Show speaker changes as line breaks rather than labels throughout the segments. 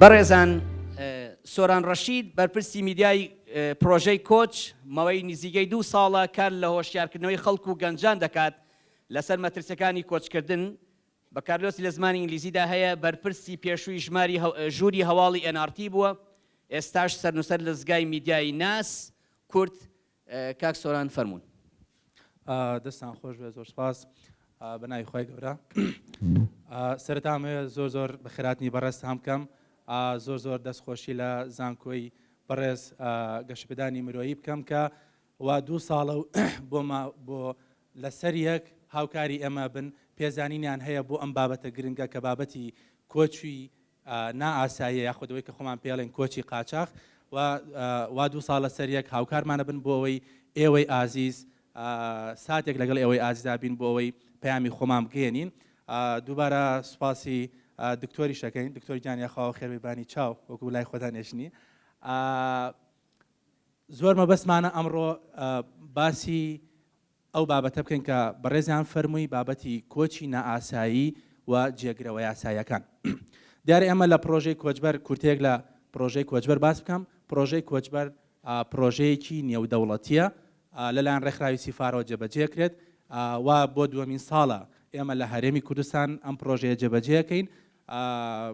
بەڕێزان سۆران ڕەشید بەرپرسی میدیای پرۆژەی کۆچ ماوەی نزیکەی دوو ساڵە کار لە هۆشیارکردنەوەی خەڵک و گەنجان دەکات لەسەر مەترسیەکانی کۆچکردن بەکالۆریۆسی لە زمانی ئینگلیزیدا هەیە، بەرپرسی پێشووی ژماری ژووری هەواڵی NRT بووە، ئێستاش سەرنووسەر لە دەزگای میدیای ناس کورد. کاک سۆران فەرموون.
دەستان خۆش بێت زۆر سپاس بە ناوی خوای گەورە سەرەتا ئەمەوێ زۆر زۆر بەخێرهاتنی بەڕێزتان بکەم زۆر زۆر دەست خۆشی لە زانکۆی بەڕێز گەشەپێدانی مرۆیی بکەم کە وا دوو ساڵە و بۆ بۆ لەسەر یەک هاوکاری ئێمە بن، پێزانینیان هەیە بۆ ئەم بابەتە گرنگە کە بابەتی کۆچی نا ئاساییە یاخود ئەوەی کە خۆمان پێڵێن کۆچی قاچاخ و وا دوو ساڵ لەسەر یەک هاوکارمانە بن بۆ ئەوەی ئێوەی ئازیز ساتێک لەگەڵ ئێوەی ئازیزا بین بۆ ئەوەی پەیامی خۆمان بگەیەنین. دووبارە سوپاسی دکتۆریش دەکەین، دکتۆر گیان یاخوا خێربێی بانی چاو وەکو لای خۆتان ئێژنی. زۆر مەبەستمانە ئەمڕۆ باسی ئەو بابەتە بکەین کە بەڕێزیان فەرمووی بابەتی کۆچی نائاسایی و جێگرەوە یاساییەکان. دیارە ئێمە لە پڕۆژەی کۆچبەر کورتەیەک لە پڕۆژەی کۆچبەر باس بکەم، پڕۆژەی کۆچبەر پڕۆژەیەکی نێودەوڵەتییە لەلایەن ڕێکخراوی سیفارەوە جێبەجێکرێت و بۆ دووەمین ساڵە ئێمە لە هەرێمی کوردستان ئەم پڕۆژەیە جێبەجێکەین.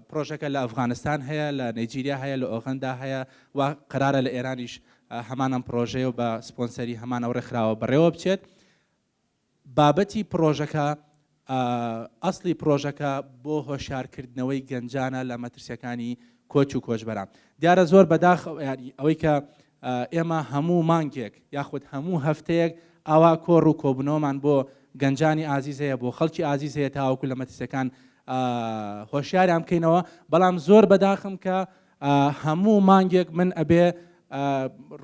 پڕۆژەکە لە ئەفغانستان هەیە، لە نەیجیریا هەیە، لە ئۆغەندا هەیە و قەرارە لە ئێرانیش هەمان ئەم پڕۆژەیە و بە سپۆنسەری هەمان ئەو ڕێکخراوە بەڕێوە بچێت. بابەتی پڕۆژەکە ئەسڵی پڕۆژەکە بۆ هۆشیارکردنەوەی گەنجانە لە مەترسیەکانی کۆچ و کۆچبەران. دیارە زۆر بەداخ ئەوەی کە ئێمە هەموو مانگێک یاخود هەموو هەفتەیەک ئاوا کۆڕ و کۆبوونەوەمان بۆ گەنجانی ئازیز هەیە، بۆ خەڵکی ئازیز هەیە تاوەکو لە مەترسیەکان هۆشیاریان بکەینەوە، بەڵام زۆر بەداخم کە هەموو مانگێک من ئەبێ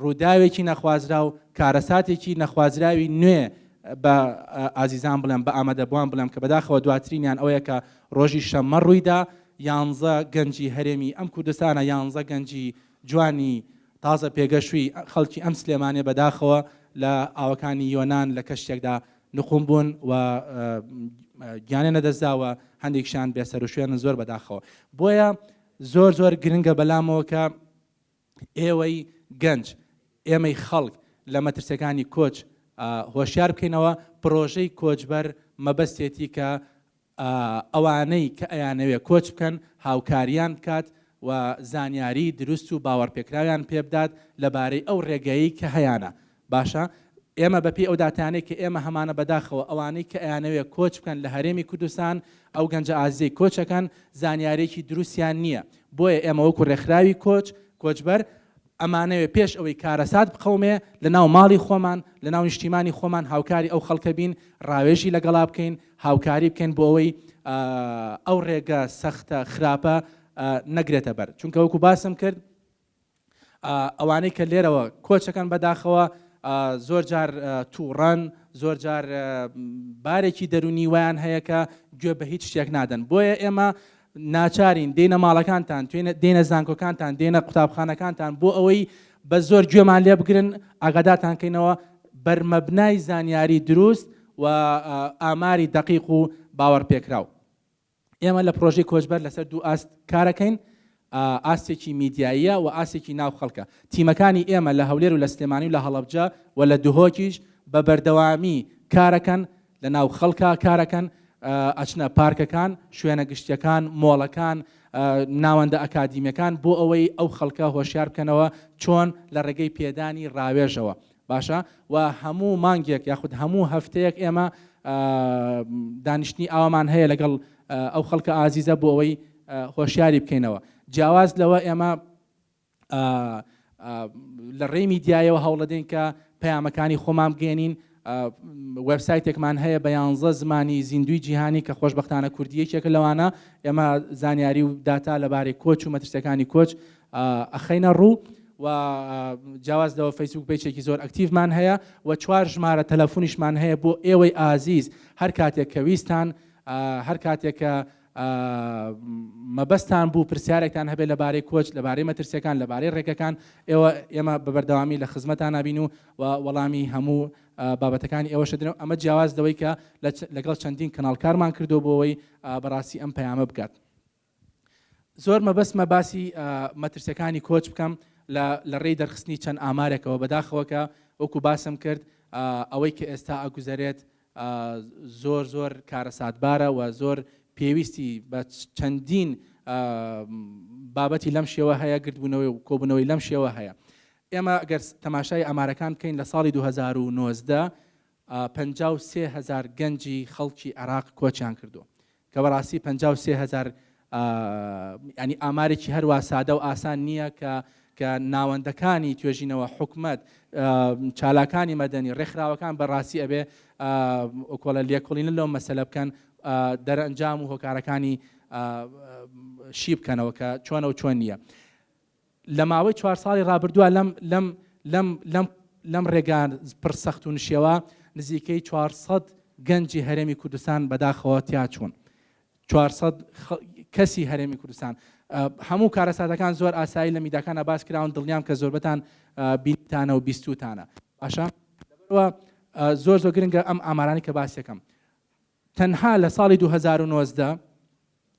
ڕووداوێکی نەخوازراو، کارەساتێکی نەخوازراوی نوێ بە ئازیزان بڵێم، بە ئامادەبووان بڵێم کە بەداخەوە دواترینیان ئەوەیە کە ڕۆژی شەممە ڕوویدا، یانزە گەنجی هەرێمی ئەم کوردستانە، یانزە گەنجی جوانی تازە پێگەشووی خەڵکی ئەم سلێمانیە بەداخەوە لە ئاوەکانی یۆنان لە کەشتێکدا نقوم بوون و گیانیان لەدەستدا و هەندێکیشیان بێسەروشوێنن زۆر بەداخەوە. بۆیە زۆر زۆر گرنگە بەلامەوە کە ئێوەی گەنج، ئێمەی خەڵک لە مەترسیەکانی کۆچ هۆشیار بکەینەوە، پرۆژەی کۆچبەر مەبەستێتی کە ئەوانەی کە ئەیانەوێ کۆچ بکەن هاوکاریان بکات و زانیاری دروست و باوەڕپێکراویان پێبدات لەبارەی ئەو ڕێگەیەی کە هەیانە. باشە ئێمە بەپێی ئەو داتایانەی کە ئێمە هەمانە بەداخەوە ئەوانەی کە ئەیانەوێ کۆچ بکەن لە هەرێمی کوردستان ئەو گەنجە ئازیزەی کۆچەکەن زانیارێکی دروستیان نییە بۆیە ئێمە وەکو ڕێکخراوی کۆچ کۆچبەر ئەمانەوێ پێش ئەوەی کارەسات بقەومێ لە ناو ماڵی خۆمان لە ناو نیشتیمانی خۆمان هاوکاری ئەو خەڵکە بین ڕاوێژی لەگەڵا بکەین هاوکاری بکەین بۆ ئەوەی ئەو ڕێگە سەختە خراپە نەگرێتە بەر چونکە وەکو باسم کرد ئەوانەی کە لێرەوە کۆچەکەن بەداخەوە زۆر جار تووڕەن زۆر جار بارێکی دەرونی ویان هەیە کە گوێ بە هیچ شتێک نادەن بۆیە ئێمە ناچارین دێنە ماڵەکانتان دێنە زانکۆکانتان دێنە قوتابخانەکانتان بۆ ئەوەی بە زۆر گوێمان لێ بگرن ئاگادارتان کەینەوە بەرمەبنای زانیاری دروست و ئاماری دەقیق و باوەڕپێکراو. ئێمە لە پرۆژەی کۆچبەر لەسەر دوو ئاست کارەکەین، ئاستێکی میدیاییە و ئاستێکی ناو خەڵکە. تیمەکانی ئێمە لە هەولێر و لە سلێمانی و لە هەڵەبجە و لە دهۆکیش بە بەردەوامی کارەکەن، لە ناو خەڵکا کارەکەن، ئەچنە پارکەکان، شوێنە گشتیەکان، مۆڵەکان، ناوەندە ئەکادیمیەکان بۆ ئەوەی ئەو خەڵکە هۆشیار بکەنەوە چۆن لە ڕێگەی پێدانی ڕاوێژەوە باشە و هەموو مانگێک یاخود هەموو هەفتەیەک ئێمە دانیشتنی ئاوامان هەیە لەگەڵ ئەو خەڵکە ئازیزە بۆ ئەوەی هۆشیاری بکەینەوە جیاواز لەوە ئێمە لە ڕێی میدیایەوە هەوڵەدەین کە پەیامەکانی خۆمان بگەێنین وبسایتێکمان هەیە بە یانزە زمانی زیندوی جیهانی کە خۆشببختانە کوردی یەکێکە لەوانە ئێمە زانیاری و داتا لەبارەی کۆچ و مەترسیەکانی کۆچ ئەخەینە ڕوو و جیاواز لەوە فەیسبوک page ێکی زۆر active مان هەیە و چوار ژمارە تەلەفونیشمان هەیە بۆ ئێوەی ئازیز هەر کاتێک کە ویستان هەر کاتێک کە مەبەستان بوو پرسیارێکتان هەبێت لەبارەی کۆچ لەبارەی مەترسیەکان لەبارەی ڕێگەکان ئێوە ئێمە بە بەردەوامی لە خزمەتان نابین و وەڵامی هەموو بابەتەکانی ئێوەش دەدەنەوە ئەمە جیاواز لەوەی کە لەگەڵ چەندین کەناڵ کارمان کردو بۆ ئەوەی بەڕاستی ئەم پەیامە بگات. زۆر مەبەستمە باسی مەترسیەکانی کۆچ بکەم لە لە ڕێی دەرخستنی چەند ئامارێکەوە بەداخەوە کە وەکو باسم کرد ئەوەی کە ئێستا ئەگوزەرێت زۆر زۆر کارەساتبارە و زۆر پێویستی بە چەندین بابەتی لەم شێوە هەیە گردبوونەوەی و کۆبوونەوەی لەم شێوە هەیە ئێمە گەر تەماشای ئامارەکان بکەین لە ساڵی 2019 53 هەزار گەنجی خەڵکی عێراق کۆچیان کردووە کە بەڕاستی 53 هەزار ینی ئامارێکی هەروا سادە و ئاسان نییە کە کە ناوەندەکانی توێژینەوە حکومەت چالاکانی مەدەنی ڕێکخراوەکان بەڕاستی ئەبێ ئۆکۆڵە لێکۆڵینە لەو مەسەلە بکەن دەرەنجام و هۆکارەکانی شی بکەنەوە کە چۆنە و چۆن نییە. لە ماوەی چوار ساڵی ڕابردووە لەم لەم لەم لەم لەم ڕێگا پڕ سەخت و نشێوە نزیکەی 400 گەنجی هەرێمی کوردستان بەداخەوە تیاچوون. 400 کەسی هەرێمی کوردستان. هەموو کارەساتەکان زۆر ئاسایی لە میداکانە باس کراون دڵنیام کە زۆربەتان بینیتانە و بیستوتانە. باشە لەبەرئەوە زۆر زۆر گرنگە ئەم ئامارانی کە باسیەکەم. تەنها لە ساڵی 2019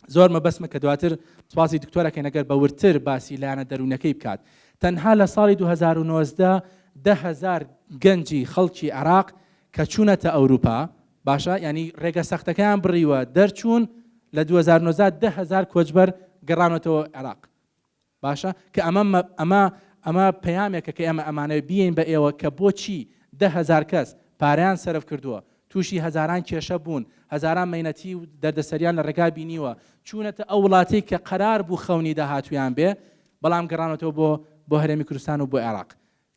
زۆر مەبەستمە کە دواتر سوپاسی دکتۆرەکەین ئەگەر بە وردتر باسی لایەنە دەروونەکەی بکات تەنها لە ساڵی 2019 10,000 گەنجی خەڵکی عێراق کە چوونەتە ئەوروپا باشە ینی ڕێگە سەختەکەیان بڕیوە دەرچوون لە 2019 10,000 کۆچبەر گەڕانەتەوە عێراق باشە کە ئەمە ئەمە ئەمە پەیامێکە کە ئێمە ئەمانەوێت بیەین بە ئێوە کە بۆچی 10,000 کەس پارەیان سەرف کردووە تووشی هەزاران کێشە بوون هەزاران مەینەتی و دەردەسەریان لە ڕێگا بینیوە چوونەتە ئەو وڵاتەی کە قەرار بوو خەونی داهاتوویان بێ بەڵام گەڕانەتەوە بۆ بۆ هەرێمی کوردستان و بۆ عێراق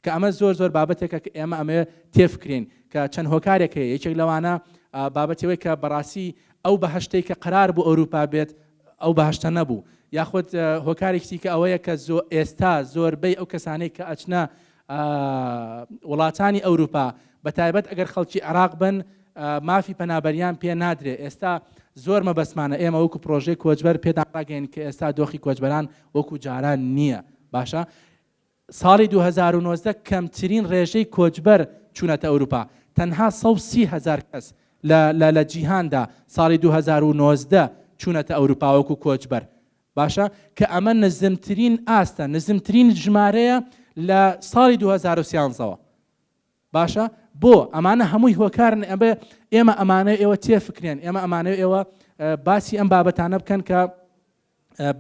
کە ئەمە زۆر زۆر بابەتێکە کە ئێمە ئەمەوێ تێفکرین کە چەند هۆکارێک هەیە یەکێک لەوانە بابەتی ئەوەی کە بەڕاستی ئەو بەهەشتەی کە قەرار بوو ئەوروپا بێت ئەو بەهەشتە نەبوو یاخود هۆکارێکی کە ئەوەیە کە زۆ ئێستا زۆربەی ئەو کەسانەی کە ئەچنە وڵاتانی ئەوروپا بە تایبەت ئەگەر خەڵکی عێراق بن مافی پەنابەریان پێ نادرێ ئێستا زۆر مەبەستمانە ئێمە وەکو پرۆژەی کۆچبەر پێدان ڕاگەین کە ئێستا دۆخی کۆچبەران وەکو جاران نییە باشە ساڵی 2019 کەمترین ڕێژەی کۆچبەر چوونەتە ئەوروپا، تەنها 130 هەزار کەس لە لە لە جیهاندا ساڵی 2019 چوونەتە ئەوروپا وەکو کۆچبەر. باشە کە ئەمە نزمترین ئاستە، نزمترین ژمارەیە لە ساڵی 2013 وە. باشە بۆ؟ ئەمانە هەمووی هۆکارن ئەبێ ئێمە ئەمانەوێ ئێوە تێفکرێن، ئێمە ئەمانەوێ ئێوە باسی ئەم بابەتانە بکەن کە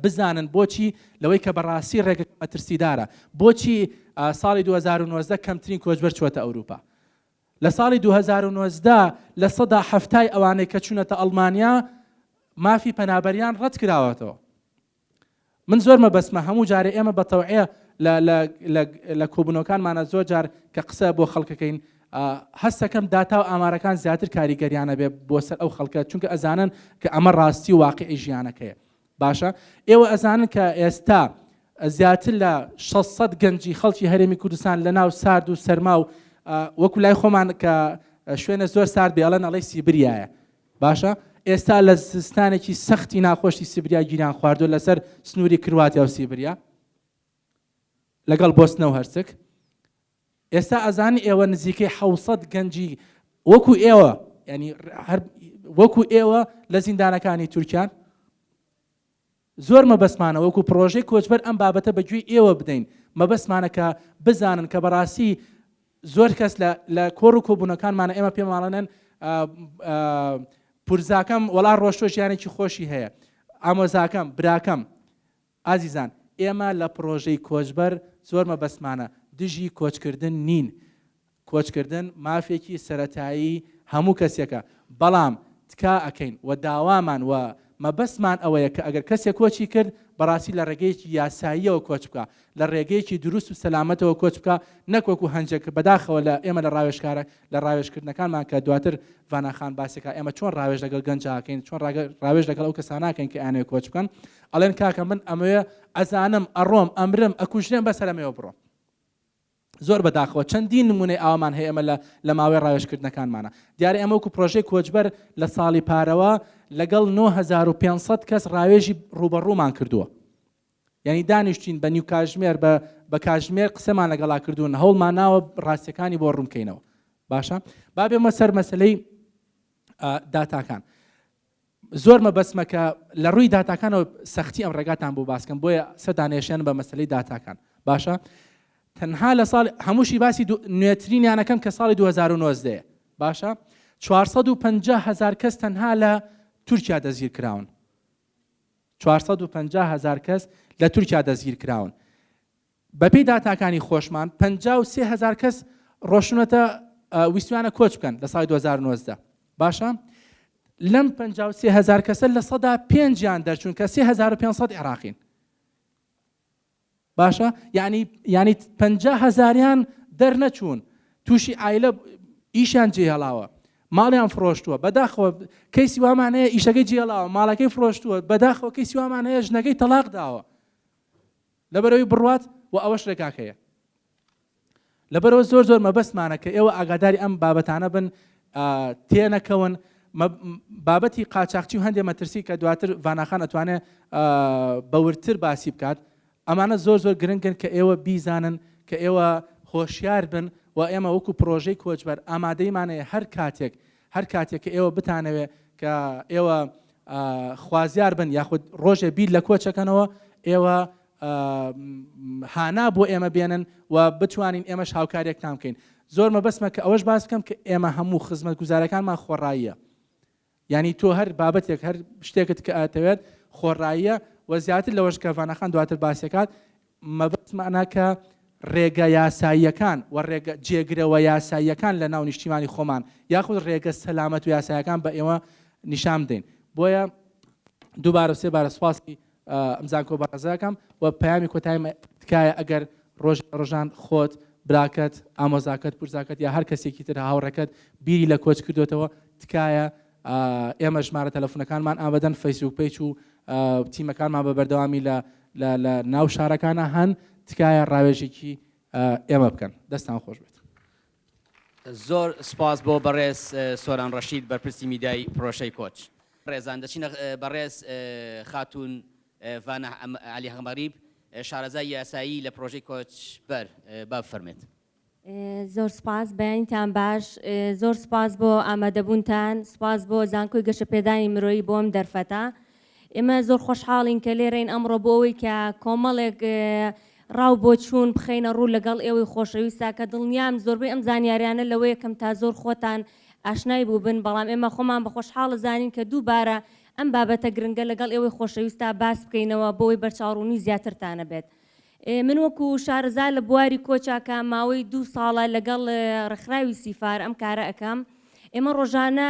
بزانن بۆچی لەوەی کە بەڕاستی ڕێگەکە مەترسیدارە بۆچی ساڵی 2019 کەمترین کۆچبەر چوەتە ئەوروپا لە ساڵی 2019 70% ئەوانەی کە چوونەتە ئەڵمانیا مافی پەنابەریان ڕەت کراوەتەوە من زۆر مەبەستمە هەموو جارێ ئێمە بە تەوعە لە کۆبوونەوەکانمانە زۆر جار کە قسە بۆ خەڵکەکەین هەستەکەم داتا و ئامارەکان زیاتر کاریگەریانە بێ بۆ سەر ئەو خەڵکە چونکە ئەزانن کە ئەمە ڕاستی و واقعی ژیانەکەیە باشە ئێوە ئەزانن کە ئێستا زیاتر لە 600 گەنجی خەڵکی هەرێمی کوردستان لە ناو سارد و سەرما و وەکو لای خۆمان کە شوێنە زۆر سارد بێڵێن ئەڵێ سیبریایە باشە ئێستا لە زستانێکی سەختی ناخۆشی سیبریا گیریان خواردووە لەسەر سنووری کرواتیا و سیبریا لەگەڵ بۆسنە و هەرسک ئێستا ئەزانی ئێوە نزیکەی 600 گەنجی وەکو ئێوە ینی هەر وەکو ئێوە لە زیندانەکانی تورکیان زۆر مەبەستمانە وەکو پڕۆژەی کۆچبەر ئەم بابەتە بە گوێی ئێوە بدەین، مەبەستمانە کە بزانن کە بەڕاستی زۆر کەس لە لە کۆڕ و کۆبوونەکانمانە ئێمە پێماڵێنن پورزاکەم وەڵا ڕۆشتوە ژیانێکی خۆشی هەیە، ئامۆزاکەم، براکەم. ئازیزان ئێمە لە پڕۆژەی کۆچبەر زۆر مەبەستمانە دژی کۆچکردن نین، کۆچکردن مافێکی سەرەتایی هەموو کەسێکە، بەڵام تکا ئەکەین و داوامان و مەبەستمان ئەوەیە کە ئەگەر کەسێک کۆچی کرد بەڕاستی لە ڕێگەیەکی یاساییەوە کۆچ بکا، لە ڕێگەیەکی دروست و سەلامەتەوە کۆچ بکا نەک وەکو هەنجێک کە بەداخەوە لە ئێمە لە ڕاوێژکارە لە ڕاوێژکردنەکانمان کە دواتر ڤانا خان باسی کا ئێمە چۆن ڕاوێژ لەگەڵ گەنجا ئەکەین چۆن ڕاوێژ لەگەڵ ئەو کەسانە ئەکەین کە ئەیانەوێ کۆچ بکەن ئەڵێن کاکە من ئەمەوێ ئەزانم ئەڕۆم ئەمرم ئەکوژرێم بەس هەر ئەمەوێ بڕۆم. زۆر بەداخەوە چەندین نمونەی ئاوامان هەیە ئێمە لە لە ماوەی ڕاوێژکردنەکانمانە. دیارە ئێمە وەکو پرۆژەی کۆچبەر لە ساڵی پارەوە لەگەڵ 9500 کەس ڕاوێژی ڕووبەڕوومان کردووە. یعنی دانیشتین بە نیو کاژمێر بە بە کاژمێر قسەمان لەگەڵا کردوون هەوڵمان ناوە ڕاستیەکانی بۆ ڕوون بکەینەوە. باشە با بێمە سەر مەسەلەی داتاکان. زۆر مەبەستمە کە لە ڕووی داتاکانەوە سەختی ئەم ڕێگاتان بۆ باسکەم بۆیە سەدانێشێن بە مەسلەی داتاکان باشە تەنها لە ساڵ هەمووشی باسی نوێترینیانەکەم کە ساڵی 2019 باشە 450 هزار کەس تەنها لە تورکیا دەستگیر کراون 450 هزار کەس لە تورکیا دەستگیر کراون بەپێی داتاکانی خۆشمان 53 هزار کەس ڕۆشتونەتە ویستویانە کۆچ بکەن لە ساڵی 2019 باشە لەم 53 هزار کەسە لە سەدا پێنجیان دەرچوون کە 3500 عێراقین باشە یعنی یعنی 50 هزاریان دەرنەچوون تووشی ئایلە ئیشیان جێهێڵاوە ماڵیان فرۆشتووە بەداخەوە کەیسی وامان هەیە ئیشەکەی جێڵاوە ماڵەکەی فرۆشتووە بەداخەوە کەیسی وامان هەیە ژنەکەی تەلاق داوە لەبەرئەوەی بڕوات و ئەوەش ڕێگاکەیە. لەبەرئەوە زۆر زۆر مەبەستمانە کە ئێوە ئاگاداری ئەم بابەتانە بن تێنەکەون بابەتی قاچاخچی و هەندێ مەترسی کە دواتر ڤاناخان ئەتوانێ بەورتر باسی بکات ئەمانە زۆر زۆر گرنگن کە ئێوە بیزانن کە ئێوە هۆشیار بن و ئێمە وەکو پرۆژەی کۆچبەر ئامادەیمانەیە هەر کاتێک هەر کاتێک کە ئێوە بتانەوێ کە ئێوە خوازیار بن یاخود ڕۆژێ بیر لە کۆچەکەنەوە ئێوە هانا بۆ ئێمە بێنن و بتوانین ئێمەش هاوکاریەکتان بکەین زۆر مەبەستمە کە ئەوەش باس بکەم کە ئێمە هەموو خزمەتگوزارەکانمان خۆڕاییە یعنی تۆ هەر بابەتێک هەر شتێکت کە ئەتەوێت خۆڕاییە و زیاتر لەوەش کە ڤاناخان دواتر باسیەکات مەبەستمانە کە ڕێگە یاساییەکان و ڕێگە جێگرەوە یاساییەکان لە ناو نیشتیمانی خۆمان یاخود ڕێگە سەلامەت و یاسایەکان بە ئێوە نیشان بدەین بۆیە دووبارە و سێبارە سوپاسی ئەم زانکۆ بەڕێزەکەم و پەیامی کۆتاییم تکایە ئەگەر ڕۆژ ڕۆژان خۆت براکەت ئامۆزاکەت پورزاکەت یا هەر کەسێکی تر هاوڕێکەت بیری لە کۆچ کردوێتەوە تکایە ئێمە ژمارە تەلەفونەکانمان ئامادەن فەیسبوک page و تیمەکانمان بە بەردەوامی لە لە ناو شارەکانە هەن تکایە ڕاوێژێکی ئێمە بکەن دەستان خۆش بێت.
زۆر سپاس بۆ بەڕێز سۆران ڕەشید بەرپرسی میدیای پرۆژەی کۆچ. بەڕێزان دەچینە بەڕێز خاتوون ڤانا عەلی غەریب شارەزای یاسایی لە پرۆژەی کۆچبەر با بفەرمێت.
زۆر سپاس بەیانیتان باش زۆر سپاس بۆ ئامادەبوونتان سپاس بۆ زانکۆی گەشەپێدانی مرۆیی بۆ ئەم دەرفەتە ئێمە زۆر خۆشحاڵین کە لێرەین ئەمڕۆ بۆ ئەوەی کە کۆمەڵێک ڕاو بۆچوون بخەینە ڕوو لەگەڵ ئێوەی خۆشەویستا کە دڵنیام زۆربەی ئەم زانیاریانە لەوەیە کەم تا زۆر خۆتان ئاشنای بووبن بەڵام ئێمە خۆمان بە خۆشحاڵ زانین کە دووبارە ئەم بابەتە گرنگە لەگەڵ ئێوەی خۆشەویستا باس بکەینەوە بۆ ئەوەی بەرچاوڕوونی زیاترتانە بێت. من وەکو شارەزا لە بواری کۆچا کە ماوەی دوو ساڵە لەگەڵ ڕێکخراوی سیفار ئەم کارە ئەکەم، ئێمە ڕۆژانە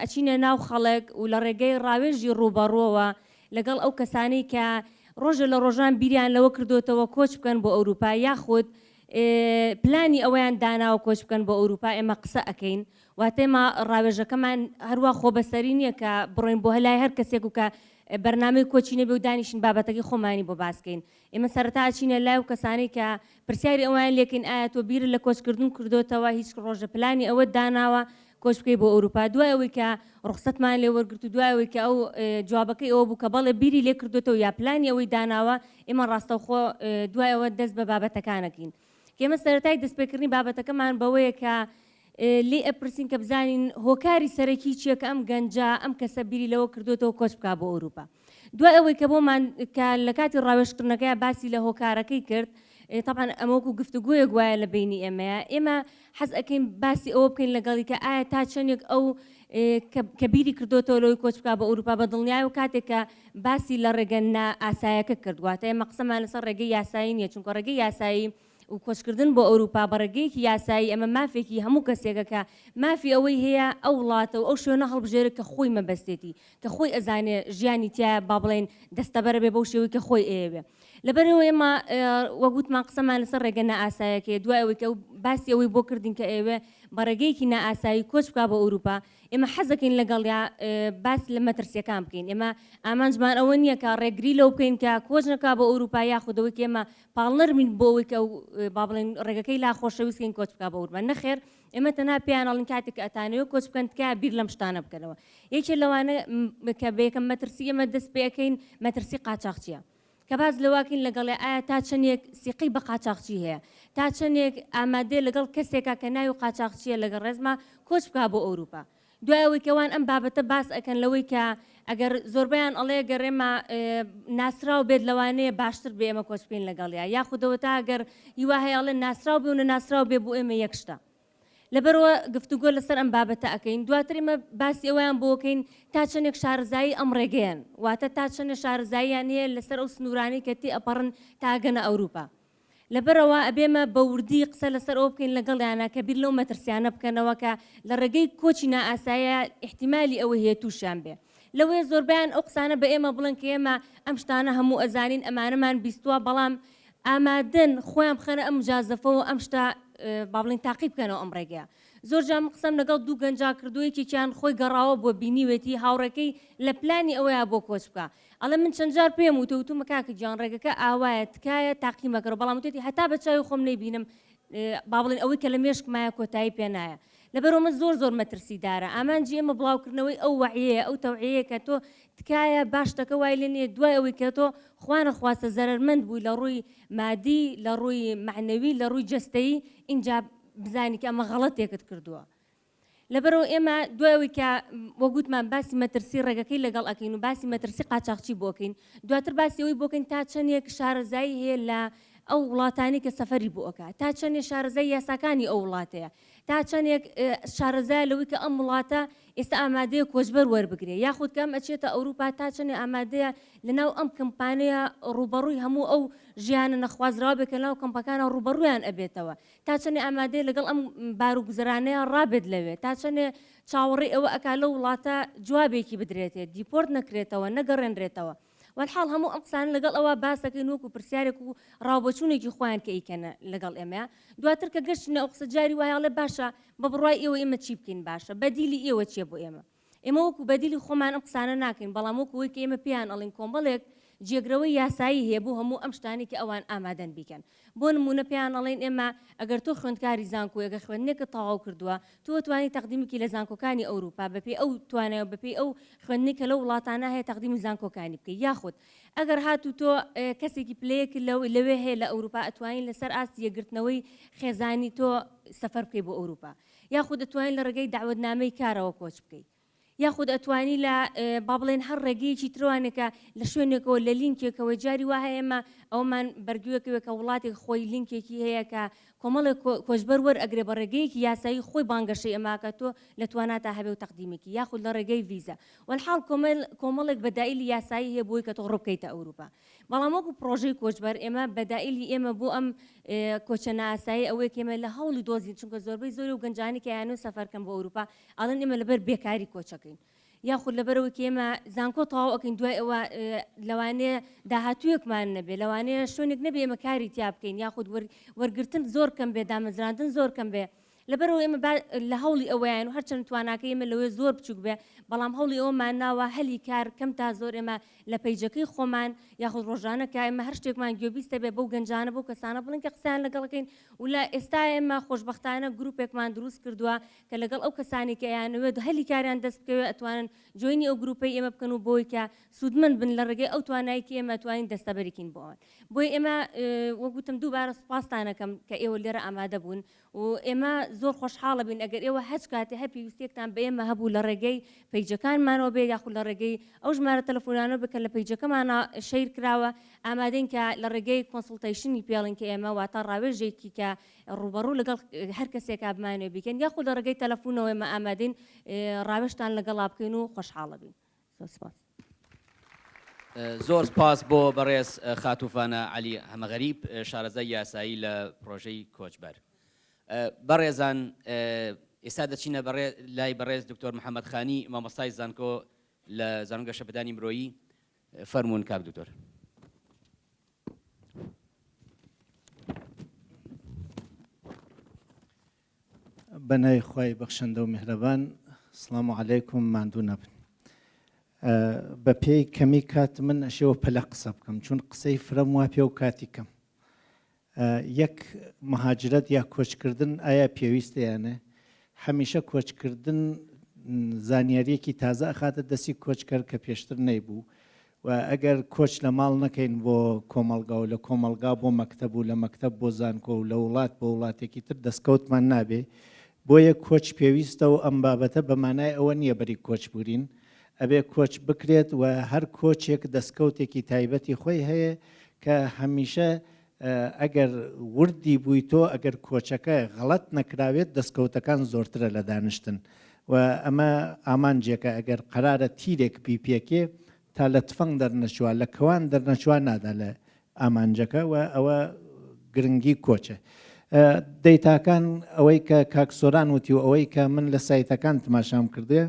ئەچینە ناو خەڵک و لە ڕێگەی ڕاوێژی ڕووبەڕووەوە لەگەڵ ئەو کەسانەی کە ڕۆژێ لە ڕۆژان بیریان لەوە کردۆتەوە کۆچ بکەن بۆ ئەوروپا یاخود پلانی ئەوەیان داناوە کۆچ بکەن بۆ ئەوروپا ئێمە قسە ئەکەین واتە ئێمە ڕاوێژەکەمان هەروا خۆبەسەری نییە کە بڕۆین بۆ لای هەر کەسێک و کە بەرنامەی کۆچی نەبێ و دانیشین بابەتەکەی خۆمانی بۆ باس کەین. ئێمە سەرەتا ئەچینە لای ئەو کەسانەی کە پرسیاری ئەوەیان لێکەین ئایا تۆ بیرت لە کۆچکردن کردۆتەوە، هیچ ڕۆژە پلانی ئەوەت داناوە کۆچ بکەی بۆ ئەوروپا؟ دوای ئەوەی کە ڕوخسەتمان لێ وەرگرت و دوای ئەوەی کە ئەو جوابەکەی ئەوە بوو کە بەڵێ بیری لێ کردۆتەوە یا پلانی ئەوەی داناوە، ئێمە ڕاستەوخۆ دوای ئەوە دەست بە بابەتەکان ئەکەین. ئێمە سەرەتای دەستپێکردنی بابەتەکەمان بەوەیە کە لێی ئەپرسین کە بزانین هۆکاری سەرەکی چییە کە ئەم گەنجە، ئەم کەسە بیری لەوە کردوێتەوە کۆچ بکا بۆ ئەوروپا. دوای ئەوەی کە بۆمان کە لە کاتی ڕاوێژکردنەکەیا باسی لە هۆکارەکەی کرد، تەبعەن ئەمە وەکو گفتوگۆیەک وایە لە بەینی ئێمەیا، ئێمە حەز ئەکەین باسی ئەوە بکەین لەگەڵی کە ئایا تا چەندێک ئەو کە بیری کردۆتەوە لەوەی کۆچ بکا بۆ ئەوروپا بە دڵنیایەوە کاتێک کە باسی لە ڕێگە نائاسایەکە کرد واتە ئێمە قسەمان لەسەر ڕێگەی یاسایی نییە چونکە ڕێگەی یاسایی و کۆچکردن بۆ ئەوروپا بە ڕێگەیەکی یاسایی ئەمە مافێکی هەموو کەسێکە کە مافی ئەوەی هەیە ئەو وڵاتە و ئەو شوێنە هەڵبژێرێت کە خۆی مەبەستێتی کە خۆی ئەزانێ ژیانی تیا با بڵێین دەستەبەرە بێ بەو شێوەی کە خۆی ئەیەوێ لەبەرئەوە ئێمە وەک وتمان قسەمان لەسەر ڕێگە نائاسایەکەیە دوای ئەوەی کە باسی ئەوەی بۆ کردین کە ئەیەوێ بە ڕێگەیەکی نائاسایی کۆچ بکا بۆ ئەوروپا ئێمە حەزەکەین لەگەڵیا باس لە مەترسیەکان بکەین ئێمە ئامانجمان ئەوە نییە کە ڕێگری لەو بکەین کە کۆچ نەکا بۆ ئەوروپا یاخود ئەوەی کە ئێمە پاڵنەر بین بۆ ئەوەی کە با بڵێین ڕێگەکەی لا خۆشەویست کەین کۆچ بکا بۆ ئەوروپا نەخێر ئێمە تەنها پێیان ئەڵێین کاتێک کە ئەتانەوێت کۆچ بکەن تکایە بیر لەم شتانە بکەنەوە یەکێ لەوانە کە بە یەکەم مەترسی ئێمە دەست پێ ئەکەین مەترسی قاچاخچیە کە باس لەوەکەین لەگەڵێ ئایا تا چەندێک سیقەی بە قاچاخچی هەیە تا چەندێک ئامادەیە لەگەڵ کەسێکا کە ناوی قاچاخچیە لەگەڵ ڕێزما کۆچ بکا بۆ ئەوروپا. دوای ئەوەی کە وان ئەم بابەتە باس ئەکەن لەوەی کە ئەگەر زۆربەیان ئەڵێ گەر ئێمە ناسراو بێت لەوانەیە باشتر بێ ئێمە کۆچ بکەین لەگەڵیا یاخود ئەوەتا گەر هیوا هەیە ئەڵێن ناسراو بێ و نەناسراو بێ بۆ ئێمە یەک شتە. لەبەرئەوە گفتوگۆ لەسەر ئەم بابەتە ئەکەین، دواتر ئێمە باسی ئەوەیان بۆ ئەکەین تا چەندێک شارەزایی ئەم ڕێگەیەن، واتە تا چەندێ شارەزاییان هەیە لەسەر ئەو سنوورانەی کە تێئەپەڕن تا ئەگەنە ئەوروپا. لەبەرئەوە ئەبێ ئێمە بە وردی قسە لەسەر ئەوە بکەین لەگەڵیانا کە بیر لەو مەترسیانە بکەنەوە کە لە ڕێگەی کۆچی نائاساییە ئیحتیمالی ئەوەی هەیە تووشیان بێ. لەوەیە زۆربەیان ئەو قسانە بە ئێمە بڵێن کە ئێمە ئەم شتانە هەموو ئەزانین ئەمانەمان بیستووە بەڵام ئامادەن خۆیان بخەنە ئەم مجازەفەوە ئەم شتە با بڵێین تاقی بکەنەوە ئەم ڕێگەیە. زۆر جار من قسەم لەگەڵ دوو گەنجا کردووە یەکێکیان خۆی گەڕاوە بووە بینیوێتی هاوڕێکەی لە پلانی ئەوەیا بۆ کۆچ بکا ئەڵێ من چەند جار پێم وتووە وتومە کاکە گیان ڕێگەکە ئاوایە تکایە تاقی مەکەرەوە بەڵام وتێتی هەتا بە چاوی خۆم نەیبینم با بڵێین ئەوەی کە لە مێشکمایە کۆتایی پێ نایە لەبەرئەوە ئەمە زۆر زۆر مەترسیدارە ئامانجی ئێمە بڵاوکردنەوەی ئەو وەعیەیە ئەو تەوعیەیە کە تۆ تکایە با شتەکە وای لێ نیە دوای ئەوەی کە تۆ خوانەخواستە زەرەرمەند بووی لە ڕووی مادی لە ڕووی مەعنەوی لە ڕووی جەستەیی ئینجا بزانی کە ئەمە غەڵەتێکت کردووە لەبەرئەوە ئێمە دوای ئەوەی کە وەک وتمان باسی مەترسی ڕێگەکەی لەگەڵ ئەکەین و باسی مەترسی قاچاخچی بۆ ئەکەین دواتر باسی ئەوەی بۆ کەین تا چەندێک شارەزایی هەیە لە ئەو وڵاتانی کە سەفەری بۆ ئەکا تا چەندێ شارەزای یاساکانی ئەو وڵاتەیە تا چەندێک شارەزایە لەوەی کە ئەم وڵاتە ئێستا ئامادەیە کۆچبەر وەربگرێ یاخود کە ئەم ئەچێتە ئەوروپا تا چەندێ ئامادەیە لەناو ئەم کەمپانەیە ڕووبەڕووی هەموو ئەو ژیانە نەخوازراوە بێ کە لەناو کەمپەکانە ڕووبەڕوویان ئەبێتەوە تا چەندێ ئامادەیە لەگەڵ ئەم بار و گوزەرانەیە ڕابێت لەوێ تا چەندێ چاوەڕێی ئەوە ئەکا لەو وڵاتە جوابێکی بدرێتێ دیپۆرت نەکرێتەوە نەگەڕێنرێتەوە وەلحاڵ هەموو ئەم قسانە لەگەڵ ئەوە باس دەکەین وەکو پرسیارێک و ڕاوبۆچوونێکی خۆیان کە ئیکەنە لەگەڵ ئێمەیە دواتر کە گەشتینە ئەو قسە جاری وایە ئەڵێ باشە بە بڕوای ئێوە ئێمە چی بکەین باشە بەدیلی ئێوە چییە بۆ ئێمە ئێمە وەکو بەدیلی خۆمان ئەم قسانە ناکەین بەڵام وەکو ئەوەی کە ئێمە پێیان ئەڵێین کۆمەڵێک جێگرەوەی یاسایی هەیە بۆ هەموو ئەم شتانەی کە ئەوان ئامادەن بیکەن بۆ نموونە پێیان ئەڵێین ئێمە ئەگەر تۆ خوێندکاری زانکۆی ئەگەر خوێندنێکت تەواو کردووە تۆ ئەتوانی تەقدیمی بکەی لە زانکۆکانی ئەوروپا بەپێی ئەو توانای و بەپێی ئەو خوێندنەی کە لەو وڵاتانە هەیە تەقدیمی زانکۆکانی بکەی یاخود ئەگەر هاتوو تۆ کەسێکی پلەیەک لەوێ هەیە لە ئەوروپا ئەتوانی لەسەر ئاستی یەکگرتنەوەی خێزانی تۆ سەفەر بکەی بۆ ئەوروپا یاخود ئەتوانی لە ڕێگەی دەعوەتنامەی کارەوە کۆچ بکەی یاخود ئەتوانی لە با بڵێن هەر ڕێگەیەکی تروانێکە لە شوێنێکەوە لە لینکێکەوە جاری وا هەیە ئێمە ئەومان بەرگوێکەوە کە وڵاتێک خۆی لینکێکی هەیە کە کۆمەڵێک کۆچبەر وەرئەگرێ بە ڕێگەیەکی یاسایی خۆی بانگەشەی ئەماکە تۆ لە تواناتا هەبێ و تەقدیمێکی یاخود لە ڕێگەی ڤیزە وەلحاڵ کۆمەل کۆمەڵێک بەدائیلی یاسایی هەیە بۆی کە تۆ ڕووبکەیتە ئەوروپا بەڵام وەکو پڕۆژەی کۆچبەر ئێمە بەدائیلی ئێمە بۆ ئەم کۆچە نائاسایی ئەوەیە کە ئێمە لە هەوڵی دۆزین چونکە زۆربەی زۆری و گەنجانی کە ئەیانەوێت سەفەر کەن بۆ ئەوروپا ئەڵێن ئێمە لەبەر بێکاری کۆچەکەین یاخود لەبەرەوەی کە ئێمە زانکۆ تەواو ئەکەین دوای ئەوە لەوانەیە داهاتوویەکمان نەبێ لەوانەیە شوێنێک نەبێ ئێمە کاری تیا بکەین یاخود وەرگرتن زۆر کەم بێ دامەزراندن زۆر کەم بێ لەبەرئەوە ئێمە با لە هەوڵی ئەوەیان و هەرچەند تواناکەی ئێمە لەوێ زۆر بچووک بێ بەڵام هەوڵی ئەوەمان ناوە هەلی کار کەم تا زۆر ئێمە لە پەیجەکەی خۆمان یاخود ڕۆژانە کە ئێمە هەر شتێکمان گوێبیستە بێ بەو گەنجانە بەو کەسانە بڵێن کە قسەیان لەگەڵ ئەکەین و لە ئێستا ئێمە خۆشبەختانە گروپێکمان دروست کردووە کە لەگەڵ ئەو کەسانی کە ئەیانەوێت هەلی کاریان دەست بکەوێت ئەتوانن join ی ئەو گروپەی ئێمە بکەن و بۆی کە سوودمەند بن لە ڕێگەی ئەو توانایی کە ئێمە توانین دەستەبەریکین بۆ ئەوان بۆیە ئێمە وەک وتم دووبارە سوپاستان ئەکەم کە ئێوە لێرە ئامادە بوون و ئێمە زۆر خۆشحاڵە بین ئەگەر ئێوە هەچ کاتێ هەر پێویستیەکتان بە ئێمە هەبوو لە ڕێگەی پەیجەکانمانەوە بێ یاخود لە ڕێگەی ئەو ژمارە تەلەفۆنانەوە بێ کە لە پەیجەکەمانە share کراوە ئامادەین کە لە ڕێگەی consultation ی پێڵین کە ئێمە واتە ڕاوێژێکی کە ڕووبەڕوو لەگەڵ هەر کەسێکا بمانەوێ بیکەین یاخود لە ڕێگەی تەلەفۆنەوە ئێمە ئامادەین ڕاوێژتان لەگەڵا بکەین و خۆشحاڵە بین. زۆر سپاس.
زۆر سپاس بۆ بەڕێز خاتوو ڤانا عەلی حەمەغەریب شارەزای یاسایی لە پڕۆژەی کۆچبەر. بەڕێزان ئێستا دەچینە لای بەڕێز دکتۆر محەمەد خانی مامۆستای زانکۆ لە زانکۆی گەشەپێدانی مرۆیی فەرموون کاک دکتۆر.
بە ناوی خوای بەخشندە و میهرەبان سڵام و عەلەیکوم ماندوو نەبن بە پێی کەمی کات من ئەشێوە پەلە قسە بکەم چون قسەی فرەم وا پێ و کاتی کەم یەک مهاجرەت یا کۆچکردن ئایا پێویستە یانە هەمیشە کۆچکردن زانیاریەکی تازە ئەخاتە دەستی کۆچکەر کە پێشتر نەیبوو و ئەگەر کۆچ لە ماڵ نەکەین بۆ کۆمەڵگا و لە کۆمەڵگا بۆ مەکتەب و لە مەکتەب بۆ زانکۆ و لە وڵات بۆ وڵاتێکی تر دەستکەوتمان نابێ. بۆیە کۆچ پێویستە و ئەم بابەتە بە مانای ئەوە نییە بەری کۆچ بگرین، ئەبێ کۆچ بکرێت و هەر کۆچێک دەستکەوتێکی تایبەتی خۆی هەیە کە هەمیشە ئەگەر وردی بوویتۆ ئەگەر کۆچەکە غەڵەت نەکراوێت دەستکەوتەکان زۆرترە لە دانیشتن و ئەمە ئامانجێکە ئەگەر قەرارە تیرێک بیپێکێ تا لە تفەنگ دەرنەچووە لە کەوان دەرنەچووە نادا لە ئامانجەکە و ئەوە گرنگی کۆچە. دەیتاکان ئەوەی کە کاک سۆران وتی و ئەوەی کە من لە سایتەکان تماشام کردێ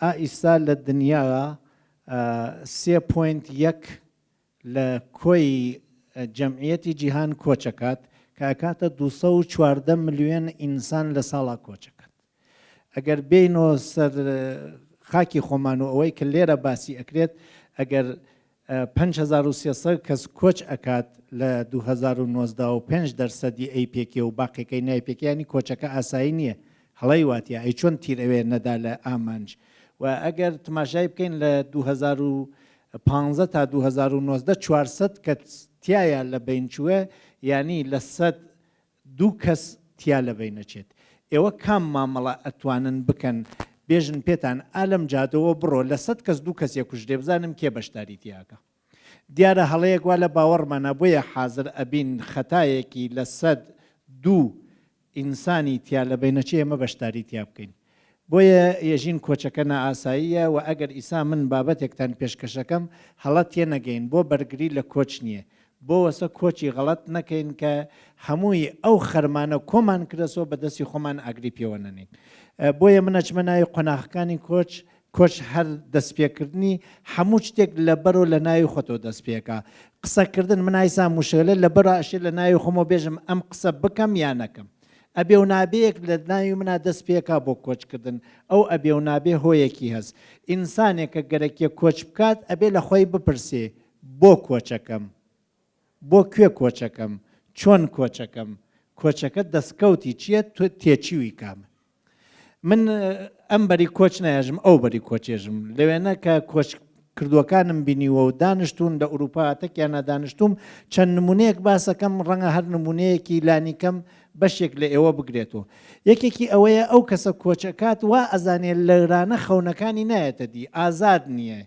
ئا ئیستا لە دنیا سێ point یەک لە کۆی جەمعیەتی جیهان کۆچەکات کە ئەکاتە 214 ملیۆن ئینسان لە ساڵا کۆچەکات. ئەگەر بێینەوە سەر خاکی خۆمان و ئەوەی کە لێرە باسی ئەکرێت ئەگەر 5300 کەس کۆچ ئەکات لە 2019 و 5 دەرسەدی ئەی پێکێ و باقیەکەی نایپێکێ ینی کۆچەکە ئاسایی نییە هەڵەی واتە ئەی چۆن تیر ئەوێ نەدا لە ئامانج و ئەگەر تماشای بکەین لە 2015 تا 2019 400 کەس تایە لە بین چووە یعنی لە سەد دوو کەس تیا لەبەین ئەچێت ئێوە کام مامەڵە ئەتوانن بکەن بێژن پێتان ئا لەم جادەوە بڕۆ لە سەت کەس دوو کەس یەکوژرێ بزانم کێ بەشداری تیاکا دیارە هەڵەیەک وا لە باوەڕمانا بۆیە حازر ئەبین خەتایەکی لە سەد دوو ئینسانی تیا لەبەین ئەچێ ئێمە بەشداری تیا بکەین بۆیە یەژین کۆچەکە نائاساییە و ئەگەر ئیسا من بابەتێکتان پێشکەشەکەم هەڵە تێنەگەین بۆ بەرگری لە کۆچ نییە بۆ وەسە کۆچی غەڵەت نەکەین کە هەمووی ئەو خەرمانە کۆمان کرەسۆ بە دەستی خۆمان ئاگری پێوە نەنین بۆیە من ئەچمە ناوی قۆناغەکانی کۆچ کۆچ هەر دەستپێکردنی هەموو شتێک لەبەرۆ لە ناوی خۆتەوە دەست پێکا قسەکردن من ئایسا موشەلە لەبەرە ئەشێ لە ناوی خۆمەوە بێژم ئەم قسە بکەم یا نەکەم ئەبێ و نابێیەک لە ناوی منا دەست پێکا بۆ کۆچکردن، ئەو ئەبێ و نابێ هۆیەکی هەس. ئینسانێک کە گەرەکیە کۆچ بکات ئەبێ لە خۆی بپرسێ بۆ کۆچەکەم؟ بۆ کوێ کۆچەکەم؟ چۆن کۆچەکەم؟ کۆچەکە دەستکەوتی چیە؟ تێچووی کامە؟ من ئەم بەری کۆچ نایەژم ئەو بەری کۆچێژم لەوێنە کە کۆچ کردووەکانم بینیوە و دانیشتوون لە ئورووپا تەکیانە دانیشتووم چەند نمونەیەک باسەکەم ڕەنگە هەر نمونەیەکی لانیکەم بەشێک لە ئێوە بگرێتەوە یەکێکی ئەوەیە ئەو کەسە کۆچەکات وا ئەزانێ لەرانە خەونەکانی نایەتە دی ئازاد نییە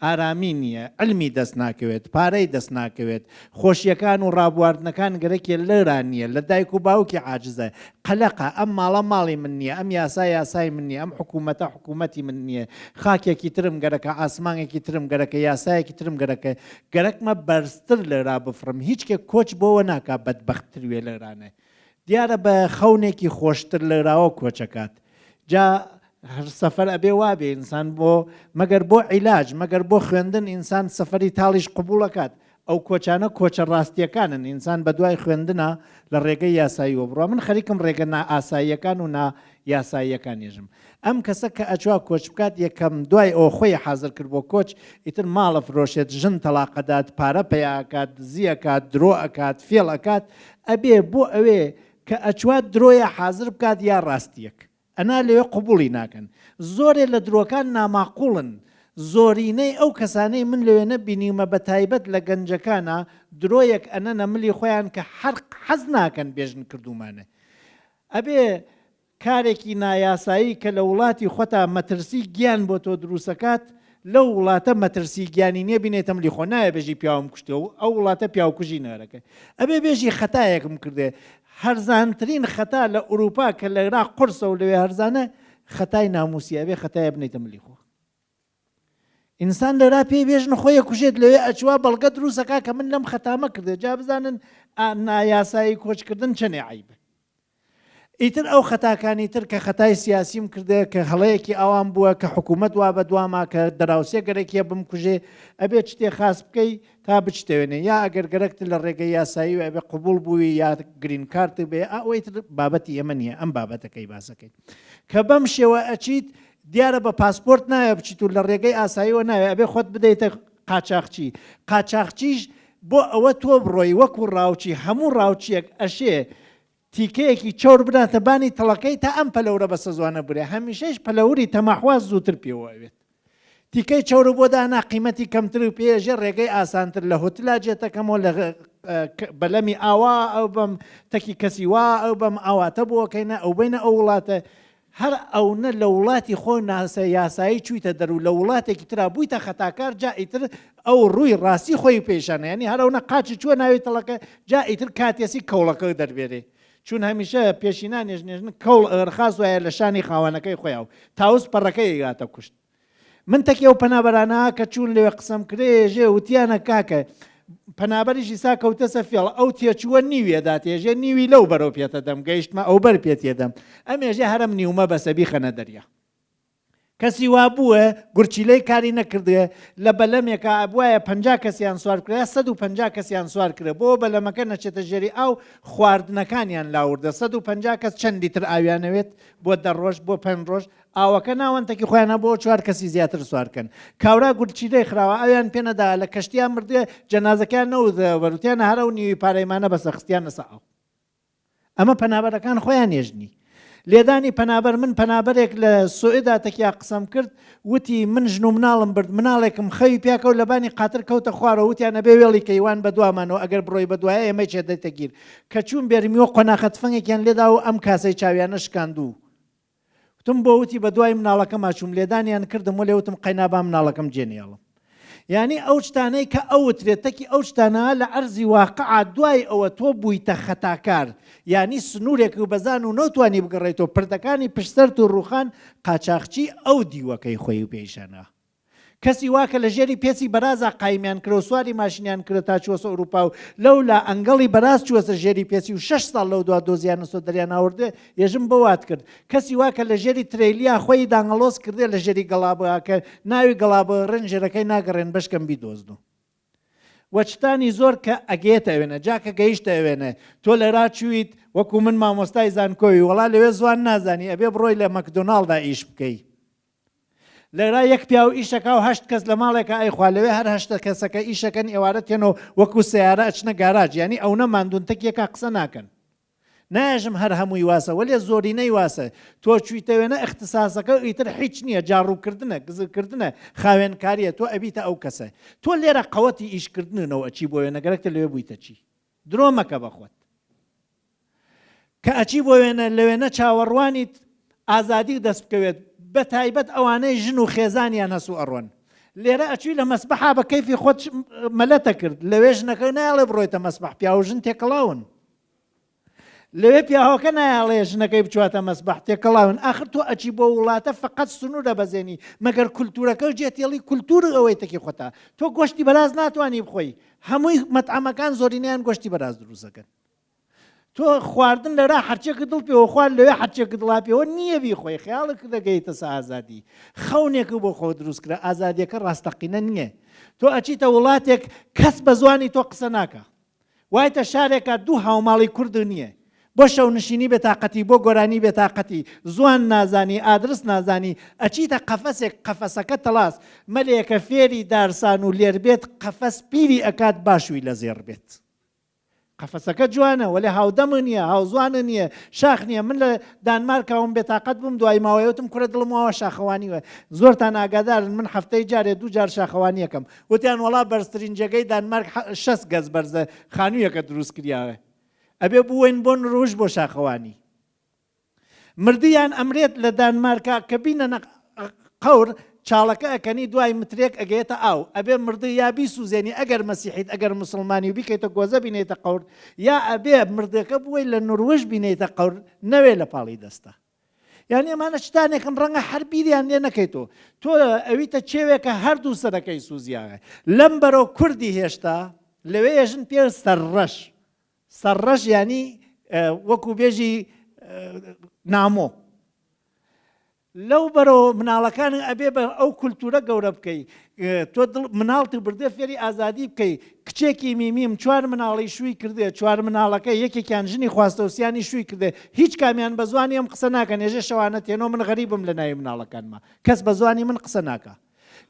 ئارامی نییە، عیلمی دەست ناکەوێت، پارەی دەست ناکەوێت، خۆشییەکان و ڕابواردنەکان گەرەکێ لەرا نییە، لە دایک و باوکی عاجزە، قەلەقە، ئەم ماڵە ماڵی من نییە، ئەم یاسا یاسای من نییە، ئەم حکوومەتە حکوومەتی من نییە، خاکێکی ترم گەرەکە، ئاسمانێکی ترم گەرەکە، یاسایەکی ترم گەرەکە، گەرەکمە بەرزتر لەرا بفڕم، هیچ کێ کۆچ بۆوە ناکا بەدبەختتر وێ لەرانێ. دیارە بە خەونێکی خۆشتر لەراوە کۆچەکات جا هەر سەفەر ئەبێ وابێ ئینسان بۆ مەگەر بۆ عیلاج مەگەر بۆ خوێندن ئینسان سەفەری تاڵیش قبوڵەکات ئەو کۆچانە کۆچە ڕاستیەکانن ئینسان بە دوای خوێندنە لە ڕێگەی یاساییەوە بڕوا من خەریکم ڕێگە نائاساییەکان و نا یاساییەکان یەژم ئەم کەسە کە ئەچوا کۆچ بکات یەکەم دوای ئەوە خۆی حازر کرد بۆ کۆچ ئیتر ماڵ ئەفرۆشێت ژن تەڵاق ئەدات پارە پەیا ئەکات دزی ئەکات درۆ ئەکات فێڵ ئەکات ئەبێ بۆ ئەوێ کە ئەچوات درۆیە حازر بکات یا ڕاستیەک ئەنا لەوێ قبوڵی ناکەن زۆرێ لە درۆکان ناماقوڵن زۆرینەی ئەو کەسانەی من لەوێنە بینیومە بە تایبەت لە گەنجەکانا درۆیەک ئەنەنە ملی خۆیان کە حەر حەز ناکەن بێژن کردومانە ئەبێ کارێکی نایاسایی کە لە وڵاتی خۆتا مەترسی گیان بۆ تۆ دروسەکات لەو وڵاتە مەترسی گیانی نیە بینێتە ملی خۆ نایە بێژی پیاوم کوشتوە و ئەو وڵاتە پیاوکوژی نەرەکە ئەبێ بێژی خەتایەکم کردێ هەرزانترین خەتا لە ئوروپا کە لەرا قورسە و لەوێ هەرزانە خەتای ناموسی ئەبێ خەتایە بنێتە ملی خۆ ئینسان لەرا پێی بێژن خۆی ئەکوژێت لەوێ ئەچوا بەڵگە دروستەکە کە من لەم خەتامە کردێ جا بزانن نایاسایی کۆچکردن چەنێ عیبە ئیتر ئەو خەتاکانی تر کە خەتای سیاسیم کردێ کە هەڵەیەکی ئاوام بووە کە حکوومەت وا بە دواما کە دەراوسێ گەرەکیە بمکوژێ ئەبێ شتێ خاس بکەی تا بچتەوێنێ یا ئەگەر گەرەکت لە ڕێگەی یاسایی و ئەبێ قبوڵ بووی یا green card بێ ئەوەی تر بابەتی ئێمە نییە ئەم بابەتەکەی باسەکەی کە بەم شێوە ئەچیت دیارە بە پاسپۆرت نایە بچیت و لە ڕێگەی ئاساییەوە ناوێ ئەبێ خۆت بدەیتە قاچاخچی قاچاخچیش بۆ ئەوە تۆ بڕۆی وەکو ڕاوچی هەموو ڕاوچیەک ئەشێ تیکەیەکی چەور بداتە بانی تەڵەکەی تا ئەم پەلەورە بەسەزوانە برێ هەمیشەیش پەلەوری تەماحواز زووتر پێوە ئەوێت تیکەی چەورە بۆ دانا قیمەتی کەمتر و پێژێ ڕێگەی ئاسانتر لە هۆتلا جێتەکەمەوە لە. بەلەمی ئاوا ئەو بەم تەکی کەسی وا ئەو بەم ئاواتە بۆکەینە ئەو بینە ئەو وڵاتە هەر ئەونە لە وڵاتی خۆ ناسە یاسایی چوویتە دەر و لە وڵاتێکی ترا بوویتە خەتاکار جا ئیتر ئەو ڕووی ڕاستی خۆی پێشانە یانی هەر ئەونە قاچی چووە ناوی تەڵەکە جا ئیتر کاتێسی کەوڵەکە دەربێرێ چون هەمیشە پێشینان نێژنێژن کەوڵ ئەگەر خاس وایە لە شانی خاوەنەکەی خۆیا و تاوس پەڕەکەی ئەیگاتە کوشت من تەکی ئەو پەنابەرانە کە چوون لەوێ قسەم کرێ ژێ وتیانە کاکە پەنابەریشی سا کەوتەسە فێڵ ئەو تێچووە نیوێ داتێژێ نیوی لەو بەرەو پێتە دەم گەیشتمە ئەو بەر پێتێدەم ئەمێژێ هەرم نیومە بەسە بیخەنە دەریا کەسی وا بووە گورچیلەی کاری نەکردوێ لە بەلەمێکا ئەبوایە 50 کەسیان سوار کرا 150 کەسیان سوار کرا بۆ بەلەمەکە نەچێتە ژێری ئاو خواردنەکانیان لاوردە 150 کەس چەند لیتر ئاویانەوێت بۆ دە ڕۆژ بۆ پێنج ڕۆژ ئاوەکە ناوەندەکی خۆیان هەبوو چوار کەسی زیاتر سوار کەن کاورا گورچیلەی خراوە ئاویان پێ نەدا لە کەشتیان مردێ جەنازەکەیان نەوتە وەروتیان هەرە و نیوی پارەیمانە بەسە خستیان نەسە ئاو ئەمە پەنابەرەکان خۆیان نێژنی لێدانی پەنابەر من پەنابەرێک لە سوئدا تەکیا قسەم کرد وتی من ژن و مناڵم برد مناڵێکم خەوی پیاکەوت لەبانی قاتر کەوتە خوارەوە وتیان ئەبێ وێڵی کەیوان بەدوامانەوە ئەگەر بڕۆی بەدوایە ئێمەی چێ دەیتە گیر کە چوون بێرمیوە قۆناخە تفەنگێکیان لێدا و ئەم کاسەی چاویانە شکاندوو وتم بۆ وتی بە دوای مناڵەکەما چووم لێدانیان کردم وەلێ وتم قەینا با مناڵەکەم جێ نێڵم یانی ئەو شتانەی کە ئەوترێت تەکی ئەو شتانە لە ئەرزی واقعا دوای ئەوە تۆ بوویتە خەتاکار یانی سنوورێک و بەزان و نەوتوانی بگەڕێیتەوە پردەکانی پشتسەرت و ڕووخان قاچاخچی ئەو دیوەکەی خۆی و پێیشانە کەسی وا کە لە ژێری پێچی بەرازا قایمیان کرد و سواری ماشینیان کرد تا چووەسە ئورووپا و لەولا ئەنگەڵی بەراز چووەسە ژێری پێچی و شەش ساڵ لەو دوا دۆزیانەسۆ دەریان ئاوردێ یەژم بۆ وات کرد کەسی وا کە لە ژێری ترەیلیا خۆی دانگەڵۆز کردێ لە ژێری گەڵابە کە ناوی گەڵابە ڕێن ژێرەکەی ناگەڕێن بەشکەم بیدۆزنۆ و چتانی زۆر کە ئەگەیەتە ئەوێنە جا کە گەیشتە ئەوێنە تۆ لەرا چویت وەکو من مامۆستای زانکۆی وەڵا لەوێ زوان نازانی ئەبێ بڕۆی لە مەکدۆناڵدا ئیش بکەی لەرا یەک پیاو ئیشەکا و هەشت کەس لە ماڵێکا ئەیخوا لەوێ هەر هەشتە کەسەکە ئیشەکەن ئێوارە تێن و وەکو سەیارە ئەچنە گاراج یانی ئەونە ماندوون تەکیەکا قسە ناکەن نایەژم هەر هەمووی واسە وەلێ زۆرینەی واسە تۆ چویتە وێنە ئیختساسەکە ئیتر حیچ نییە جاڕووکردنە گزرکردنە خاوێنکاریە تۆ ئەبیتە ئەو کەسە تۆ لێرە قەوەتی ئیشکردنەوە ئەچی بۆ وێنە گەرەکتە لەوێ بوویتە چی درۆ مەکە بە خۆت کە ئەچی بۆ وێنە لەوێنە چاوەڕوانیت ئازادی دەست بکەوێت بە تایبەت ئەوانەی ژن و خێزانیان هەس و ئەڕۆن لێرە ئەچوی لە مەسبحا بە کەیفی خۆت مەلەتە کرد لەوێ ژنەکە نایڵێ بڕۆیتە مەسبح پیاو ژن تێکەڵاون لەوێ پیاوەکە نایاڵێ ژنەکەی بچواتە مەسبح تێکەڵاون ئاخر تۆ ئەچی بۆ وڵاتە فقط سنوورە بەزێنی مەگەر کولتورەکە و جێتێڵی کولتور ئەوەی تەکی خۆتا تۆ گۆشتی بەراز ناتوانانی بخۆی هەمووی مەتعەمەکان زۆرینەیان گۆشتی بەراز دروست دەکەن تۆ خواردن لەرا هەرچێکە دڵ پێوە خوارد لەوێ هەرچێکە دڵا پێوە نییە بیخۆی خەیاڵت دەگەیتە سە ئازادی خەونێک بۆ خۆ دروست کرا ئازادیەکە ڕاستەقینە نییە تۆ ئەچیتە وڵاتێک کەس بە زوانی تۆ قسە ناکە وایتە شارێکە دوو هاوماڵی کورد نییە بۆ شەونشینی بێتاقەتی بۆ گۆرانی بێتاقەتی زوان نازانی ئادرس نازانی ئەچیتە قەفەسێک قەفەسەکە تەڵاس مەلێکە فێری دارسان و لێر بێت قەفەس پیری ئەکات باشوی لە زێڕ بێت قەفەسەکە جوانە وەلێ هاودەم نییە هاوزوانە نییە شاخ نییە من لە دانمارکاوم بێتاقەت بووم دوای ماوەیە وتم کورە دڵم واوە شاخەوانیوە زۆرتان ئاگادارن من هەفتەی جارێ دوو جار شاخەوانیەکەم وتیان وەڵا بەرزترین جێگەی دانمارک شەست گەز بەرزە خانوویەکە دروست کریاوە ئەبێ بووین بۆ نروژ بۆ شاخەوانی مردیان ئەمرێت لە دانمارکا کە بینەنە قەور چاڵەکە ئەکەنی دوای مترێک ئەگەیەتە ئاو ئەبێ مردی یا بیسوزێنی ئەگەر مەسیحیت ئەگەر مسلمانی و بیکەیتە گۆزە بینێتە قەور یا ئەبێ مردەکە بووی لە نروژ بینێتە قەور نەوێ لە پاڵی دەستە یانی ئەمانە شتانێکن ڕەنگە هەر بیریان لێ نەکەیتەوە تۆ ئەویتە چێوێکە هەردوو سەرەکەی سوزیاوێ لەم بەرەو کوردی هێشتا لەوێ ژن پێ سەرڕەش سەرڕەش ینی وەکو بێژی نامۆ لەو بەرەوە مناڵەکان ئەبێ بە ئەو کولتورە گەورە بکەی تۆ دڵ مناڵت بردێ فێری ئازادی بکەی کچێکی میمیم چوار مناڵی شووی کردێ چوار مناڵەکە یەکێکیان ژنی خواستە و سیانی شووی کردێ هیچ کامیان بە زوانی ئەم قسە ناکەن ێژێ شەوانە تێنۆ من غەریبم لە ناوی مناڵەکانما کەس بە زوانی من قسە ناکا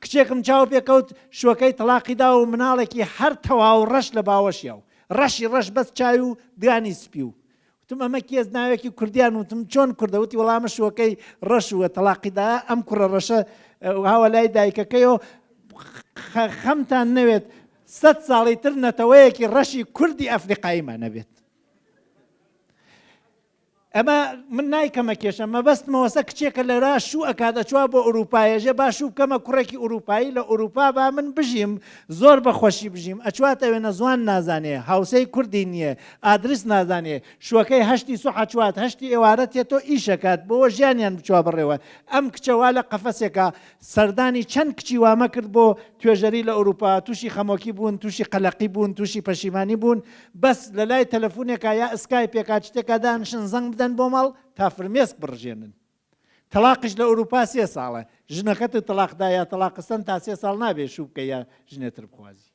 کچێکم چاو پێکەوت شوەکەی تەڵاقی دا و مناڵێکی هەر تەواو ڕەش لە باوەشیا و ڕەشی ڕەش بەس چاوی و دگانی سپی و وتم ئەمە کێس ناوێکی کوردیان وتم چۆن کوردە وتی وەڵا ئەمە شووەکەی ڕەش وە تەڵاقی دا ئەم کوڕە ڕەشە هاوە لای دایکەکەیەوە خەمتان نەوێت. سەت ساڵی تر نەتەوەیەکی ڕەشی کوردی ئەفریقاییمان نەبێت. ئەمە من نایکەمە کێشە مەبەستمەوەسە کچێکە لەرا شوو ئەکات ئەچوا بۆ ئوروپا یەژێ با شوو بکەمە کوڕێکی ئوروپایی لە ئوروپا با من بژیم زۆر بە خۆشی بژیم ئەچواتە وێنە زوان نازانێ هاوسێی کوردی نییە ئادرس نازانێ شوەکەی هەشتی سوح ئەچوات هەشتی ئێوارە تێتۆ ئیشەکات بۆوە ژیانیان بچوا بەڕێوە ئەم کچە وا لە قەفەسێکا سەردانی چەند کچی وامە کرد بۆ توێژەری لە ئوروپا توشی خەمۆکی بوون توشی قەلەقی بوون توشی پەشیمانی بوون بەس لە لای تەلەفونێکا یا ئسکایپێکا چتێکا دانشن زەنگ بدەن بۆ ماڵ تا فرمێسک بڕژێنن تەڵاقیش لە ئوروپا سێ ساڵە ژنەکەت تەڵاق دا یا تەڵاقستن تا سێ ساڵ نابێ شوو بکەی یا ژنێتر بخوازی.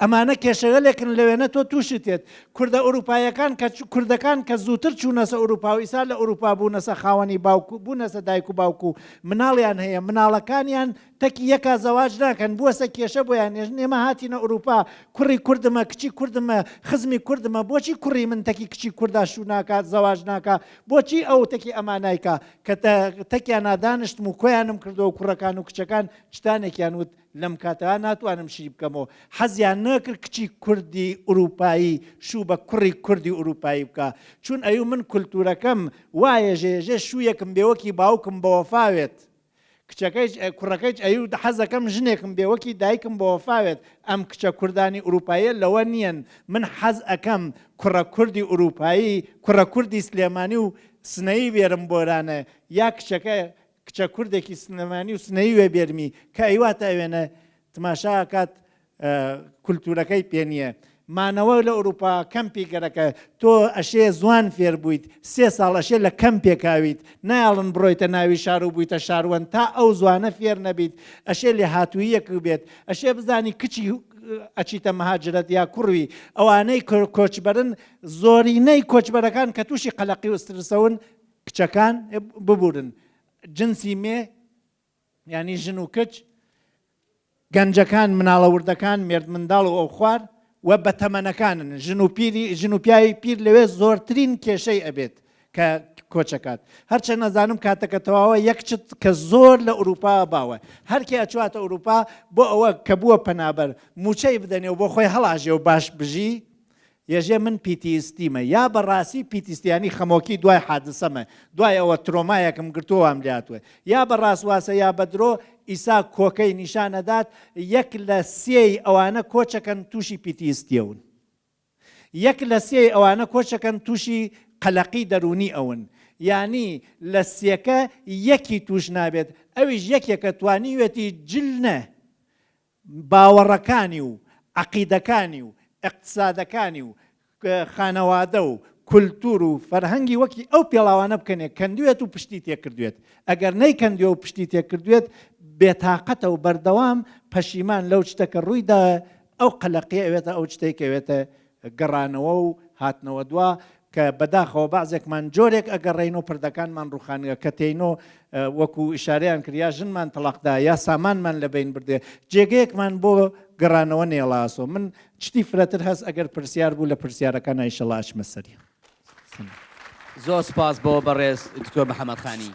ئەمانە کێشەگەلێکن لەوێنە تۆ تووشت تێت. کوردە ئورووپاییەکان کە کوردەکان کە زووتر چوونەسە ئورووپا و ئیسا لە ئورووپا بوونەسە خاوەنی باوک و بوونەسە دایک و باوک و مناڵیان هەیە مناڵەکانیان تەکی یەکا زەواج ناکەن بووەسە کێشە بۆیان ئێژن ئێمە هاتینە ئورووپا کوڕی کوردمە کچی کوردمە خزمی کوردمە بۆچی کوڕی من تەکی کچی کوردا شوو ناکات زەواج ناکا بۆچی ئەو تەکی ئەما نایکا کە تەکیانا دانیشتم و کۆیانم کردەوە کوڕەکان و کچەکان چتانێکیان وت لەم کاتە ناتوانم شی بکەمەوە حەزیان نەکرد کچی کوردی ئوروپایی شوو بە کوڕی کوردی ئوروپایی بکا چون ئەیو من کولتورەکەم وایە ژێژێ شوویەکم بێ وەکی باوکم بەوەفاوێت کچەکەیش کوڕەکەیش ئەیو حەزەکەم ژنێکم بێ وەکی دایکم بەوەفاوێت ئەم کچە کوردانی ئوروپاییە لەوە نییەن من حەز ئەکەم کوڕە کوردی ئوروپایی کوڕە کوردی سلێمانی و سنەیی بێرم بۆرانە یا کچەکە کچە کوردێکی سلێمانی و سنەیی وێ بێرمی کە ئەیواتە ئەوێنە تماشا ئەکات کولتورەکەی پێ نییە مانەوە لە ئەوروپا کەمپی گەرەکە تۆ ئەشێ زوان فێر بوویت سێ ساڵ ئەشێ لە کەمپێکاویت نایەڵن بڕۆیتە ناوی شار و بوویتە شاروەند تا ئەو زوانە فێر نەبیت ئەشێ لێهاتوویەک بێت ئەشێ بزانی کچی ئەچیتە مهاجرەت یا کوڕوی ئەوانەی کۆچبەرن زۆرینەی کۆچبەرەکان کە تووشی قەلەقی و سترسەون کچەکان ببورن جنسی مێ یانی ژن و کچ گەنجەکان مناڵە وردەکان مێرد منداڵ و ئەوخوار و بەتەمەنەکانن ژن و پیری ژن و پیاوی پیر لەوێ زۆرترین کێشەی ئەبێت کە کۆچەکات هەرچەند نەزانم کاتەکە تەواوە یەک چت کە زۆر لە ئەوروپا باوە هەرکێ ئەچواتە ئەوروپا بۆ ئەوە کە بووە پەنابەر موچەی بدەنێ و بۆ خۆی هەڵاژێ و باش بژی یەژێ من پیتیستیمە یا بە ڕاستی پیتیستیانی خەمۆکی دوای حادسەمە دوای ئەوە ترۆمایەکم گرتووە وام لێهاتووە یا بە ڕاست واسە یا بە درۆ ئیسا کۆکەی نیشان ئەدات یەک لە سێی ئەوانە کۆچەکەن تووشی پیتیستیەون یەک لە سێی ئەوانە کۆچەکەن تووشی قەلەقی دەروونی ئەون یانی لە سێکە یەکی تووش نابێت ئەویش یەکێکە توانیوێتی جل نە باوەڕەکانی و عەقیدەکانی و ئیقتسادەکانی و خانەوادە و کولتوور و فەرهەنگی وەکی ئەو پێڵاوانە بکەنێ کەندوێت و پشتی تێکردوێت ئەگەر نەیکەندوێ و پشتی تێکردوێت بێتاقەتە و بەردەوام پەشیمان لەو شتە کە ڕوویدا ئەو قەلەقیە ئەوێتە ئەو شتەی کە ئەوێتە گەڕانەوە و هاتنەوە دوا کە بەداخەوە بەعزێکمان جۆرێک ئەگەڕێین و پردەکانمان ڕوخانگە کە تێینۆ وەکو ئیشارەیان کرد یا ژنمان تەڵاقدا یا سامانمان لە بین بردێ جێگەیەکمان بۆ گەڕانەوە نێڵاسۆ من چتی فرەتر هەست ئەگەر پرسیار بوو لە پرسیارەکان ئیشەڵا ئەچمە سەری.
زۆر سپاس بۆ بەڕێز دکتۆر محەمەد خانی.